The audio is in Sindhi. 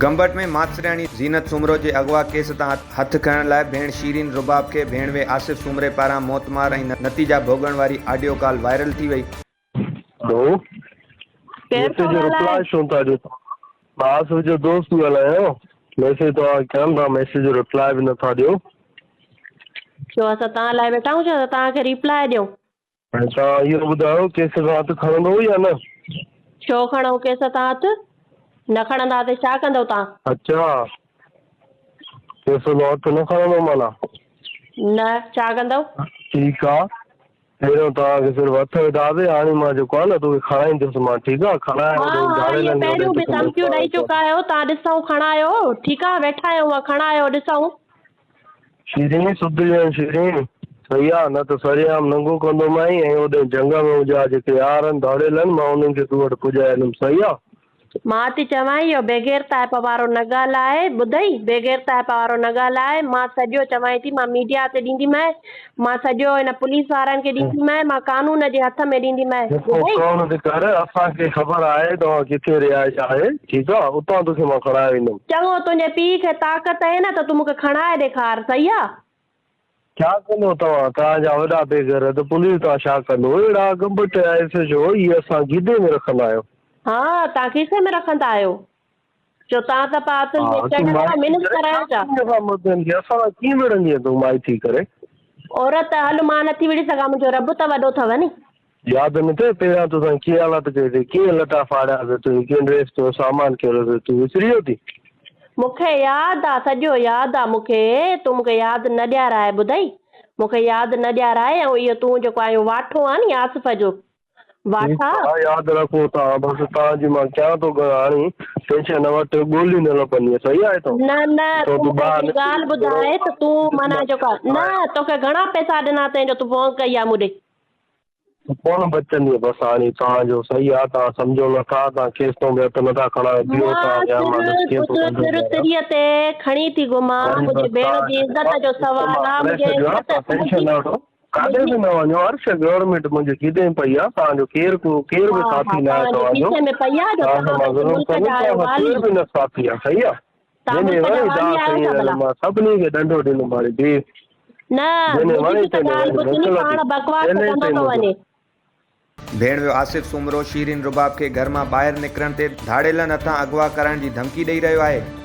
گمبٽ ۾ ماسترياڻي زينت سومرو جي اغوا ڪيس تان هٿ کڻڻ لاء ڀيڻ شيرين رباب کي ڀيڻوي آصف سومري پاران موتمار ۽ نتيجا ڀوڳڻ واري آڊيو ڪال وائرل ٿي وئي. هلو ڪير ٿو ميسيج جو ڳالهائي؟ رپلاء ڇو نٿا ڏيو توهان؟ مان آصف جو دوست ٿو ڳالهايان ميسيج توهان کي ڪيم توهان ميسيج جو رپلاء به نٿا ڏيو. ڇو اسان توهان لاء ويٺا آهيون ڇا توهان کي رپلاء ڏيون. هاڻي توهان اهو ٻڌايو ڪيس تان هٿ کڻندو يا نه؟ ڇو کڻون ڪيس تان هٿ؟ نه کڻنداسين ڇا ڪندؤ توهان؟ اڇا ڪيس تان هٿ نه کڻندو معنيٰ؟ نه ڇا ڪندؤ؟ ٺيڪ آ پهريون توهان کي صرف هٿ وڌاسين هاڻي مان جيڪو آ نه توکي کڻائيندس مان ٺيڪ آ کڻائي ها هوڏي ها اهي ڌاڙيلن کي هوڏي پهريون به توکي ڌمڪيون ڏئي موڪلايان ٿو. چڪا آهيو توهان ڏسون کڻايو ٺيڪ آ ويٺا آهيون کڻايو ڏسون. شيرين سڌري وڃ شيرين، صحيح آ نه ته سرعام ننگو ڪندومانء ۽ اوڏي جهنگ ۾ منهنجا جيڪي يار آهن ڌاڙيل آهن مان انهن کي تو وٽ پڄائي هلندم صحيح آ. مان ٿي چوانء اهو بيغيرتائپ وارو نه ڳالهاء ٻڌئي بيغيرتائپ وارو نه ڳالهاء مان سڄو چوانء ٿي مان ميڊيا تي ڏينديمانء مان سڄو هن پوليس وارن کي ڏينديمانء مان قانون جي هٿ ۾ ڏينديمانء جيڪو ٻڌئي. ڪرڻو ٿي ڪر اسان کي خبر آهي توهان ڪٿي رهائش آهي ٺيڪ آ اتان توکي مان کڻائي ويندم. چڱو تنهنجي پيء کي طاقت اهي نه ته تون مون کي کڻائي ڏيکار صحيح آ. ڇا ڪندو توهان توهان جا وڏا بي غيرت پوليس توهان ڇا ڪندو اهڙا گمبٽ جا ايس ايڇ او اهي اسان گيدي ۾ رکندا آهيون. ها توهان کيسي ۾ رکندا آهيو چو توهان ته پا هٿن ها ۾ تون چڙهيل مائي آهيو ٿي منٿ ڪري ڇا ڪرايو ڇا. ڪندين اسان مردن کي اسان سان ڪيئن وڙهندين تون مائي ٿي ڪري. عورت هل مان نٿي وڙهي سگهان منهنجو رب ته وڏو اٿو ني. ياد نه اٿئي پهريان توسان ڪيئن حالت ڪئي سي ڪيئن لٽا ڦاڙيا سي تنهنجي ڪيئن ڊريس تنهنجو سامان ڪيريو سي تون وسري ويو ٿي. مون کي ياد آ سڄو ياد آ مون کي تون مون کي ياد نه ڏيارائي ٻڌئي مون کي ياد نه ڏيارائي ۽ اهو تون جيڪو آهين واٺو آ ني آصف جو ٺيڪ واٺا. آ ياد رکو توهان بس توهان جي مان ڪيان ٿو ڳڻ هاڻي ٽينشن نه وٺ گولي نه لڀندي صحيح آهي تو نه نه تو تون تون مون کي ٻاهر هڪڙي نڪري ڳالهه ٿورو ٻڌائي ته تون معنيٰ جيڪو آ نه توکي گهڻا پئسا ڏنا اٿئي جو تون فون ڪئي آ مون ڏي. ڪونه بچندي بس هاڻي توهان جو صحيح آ توهان سمجهو نه ٿا توهان ڪيس تون به هٿ نه ٿا کڻايو بيهو مان توهان کي سر مان ڏس ڪيئن ٿو پٽ ڏنڊو سر ڏياريان. تريء تي کڻي ٿي گهمان هاڻي منهنجي بس ڀيڻ توهان جي عزت جو سوال آ ڪري منهنجي ڇڏيو آ عزت توهان ٽينشن منهنجي نه وٺو ڪاڏي منهنجي به نه وڃو هر شيء گورنمينٽ منهنجي کيدي ۾ پئي آ توهان جو ڪير ڪو ڪير ها به ها ساٿي نه آهي توهان جي توهان جو کيسي ۾ پئي آ جو توهان سان توهان مان بس ظلم ملڪ ڪندم جا آهيو توهان سان والي ڪير به نه ساٿي آ صحيح آ توهان جنهن ملڪ جا وڻي والي دانهن آهيو کڻي ڇا ڀلا ويندم مان سڀني کي ڏنڊو ڏيندم هاڻي بي نه جنهن منهنجي وڻي به ته تنهن ڳالهه وڃ ٻڌ ني موڪل پاڻ ٿي بڪواس چئلينج ڪندو اٿئي ٿو منهنجو. وڃي. ڀيڻويو آصف سومرو شيرين رباب کي گهر مان ٻاهر نڪرڻ تي ڌاڙيلن هٿان اغوا ڪرائڻ جي ڌمڪي ڏئي رهيو آهي.